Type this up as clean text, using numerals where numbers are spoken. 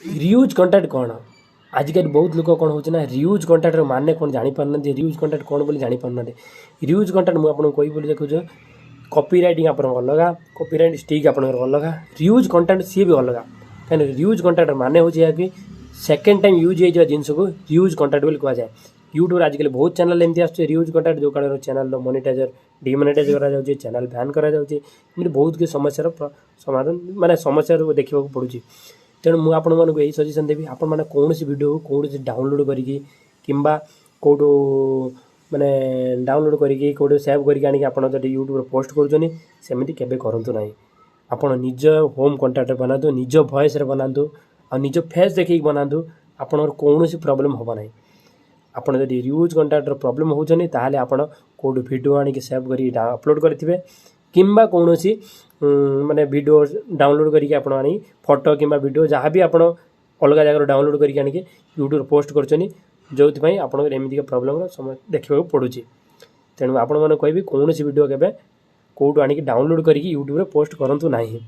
Reuse content କ'ଣ? ଆଜିକାଲି ବହୁତ ଲୋକ କ'ଣ ହେଉଛି ନା, ରିୟୁଜ୍ କଣ୍ଟେଣ୍ଟର ମାନେ କ'ଣ ଜାଣିପାରୁନାହାନ୍ତି, ରିୟୁଜ୍ କଣ୍ଟେଣ୍ଟ କ'ଣ ବୋଲି ଜାଣିପାରୁନାହାନ୍ତି। ରିୟୁଜ୍ କଣ୍ଟେଣ୍ଟ ମୁଁ ଆପଣଙ୍କୁ କହିବି ବୋଲି ଦେଖୁଛୁ, କପି ରାଇଟିଂ ଆପଣଙ୍କ ଅଲଗା, କପି ରାଇଟ୍ ଷ୍ଟ୍ରାଇକ୍ ଆପଣଙ୍କର ଅଲଗା, ରିୟୁଜ୍ କଣ୍ଟେଣ୍ଟ ସିଏ ବି ଅଲଗା। କାହିଁକିନା ରିୟୁଜ୍ କଣ୍ଟେଣ୍ଟର ମାନେ ହେଉଛି ଏହା କି ସେକେଣ୍ଡ ଟାଇମ୍ ୟୁଜ୍ ହେଇଯିବା ଜିନିଷକୁ ରିୟୁଜ୍ କଣ୍ଟେଣ୍ଟ ବୋଲି କୁହାଯାଏ। ୟୁଟ୍ୟୁବରେ ଆଜିକାଲି ବହୁତ ଚ୍ୟାନେଲ୍ ଏମିତି ଆସୁଛି ରିୟୁଜ୍ କଣ୍ଟେଣ୍ଟ, ଯେଉଁ କାରଣରୁ ଚ୍ୟାନେଲ୍ର ମନିଟାଇଜର ଡିମନିଟାଇଜ୍ କରାଯାଉଛି, ଚ୍ୟାନେଲ୍ ବ୍ୟାନ୍ କରାଯାଉଛି। ଏମିତି ବହୁତ କିଛି ସମସ୍ୟାର ସମାଧାନ, ମାନେ ସମସ୍ୟାରୁ ଦେଖିବାକୁ ପଡ଼ୁଛି। ତେଣୁ ମୁଁ ଆପଣମାନଙ୍କୁ ଏଇ ସଜେସନ୍ ଦେବି, ଆପଣମାନେ କୌଣସି ଭିଡ଼ିଓକୁ କୌଣସି ଡାଉନଲୋଡ଼୍ କରିକି କିମ୍ବା କେଉଁଠୁ ମାନେ ଡାଉନଲୋଡ଼୍ କରିକି, କେଉଁଠୁ ସେଭ୍ କରିକି ଆଣିକି ଆପଣ ଯଦି ୟୁଟ୍ୟୁବରେ ପୋଷ୍ଟ କରୁଛନ୍ତି, ସେମିତି କେବେ କରନ୍ତୁ ନାହିଁ। ଆପଣ ନିଜ ହୋମ୍ କଣ୍ଟେଣ୍ଟରେ ବନାନ୍ତୁ, ନିଜ ଭଏସ୍ରେ ବନାନ୍ତୁ ଆଉ ନିଜ ଫେସ୍ ଦେଖିକି ବନାନ୍ତୁ। ଆପଣଙ୍କର କୌଣସି ପ୍ରୋବ୍ଲେମ୍ ହେବ ନାହିଁ। ଆପଣ ଯଦି ରିୟୁଜ୍ କଣ୍ଟେଣ୍ଟର ପ୍ରୋବ୍ଲେମ୍ ହେଉଛନ୍ତି, ତାହେଲେ ଆପଣ କେଉଁଠୁ ଭିଡ଼ିଓ ଆଣିକି ସେଭ୍ କରିକି ଅପଲୋଡ଼ କରିଥିବେ କିମ୍ବା କୌଣସି ମାନେ ଭିଡ଼ିଓ ଡାଉନଲୋଡ଼୍ କରିକି ଆପଣ ଆଣି, ଫଟୋ କିମ୍ବା ଭିଡ଼ିଓ ଯାହା ବି ଆପଣ ଅଲଗା ଜାଗାରୁ ଡାଉନଲୋଡ଼୍ କରିକି ଆଣିକି ୟୁଟ୍ୟୁବରେ ପୋଷ୍ଟ କରୁଛନ୍ତି, ଯେଉଁଥିପାଇଁ ଆପଣଙ୍କର ଏମିତିକା ପ୍ରୋବ୍ଲେମ୍ର ଦେଖିବାକୁ ପଡ଼ୁଛି। ତେଣୁ ଆପଣମାନଙ୍କୁ କହିବି, କୌଣସି ଭିଡ଼ିଓ କେବେ କେଉଁଠୁ ଆଣିକି ଡାଉନଲୋଡ଼୍ କରିକି ୟୁଟ୍ୟୁବରେ ପୋଷ୍ଟ କରନ୍ତୁ ନାହିଁ।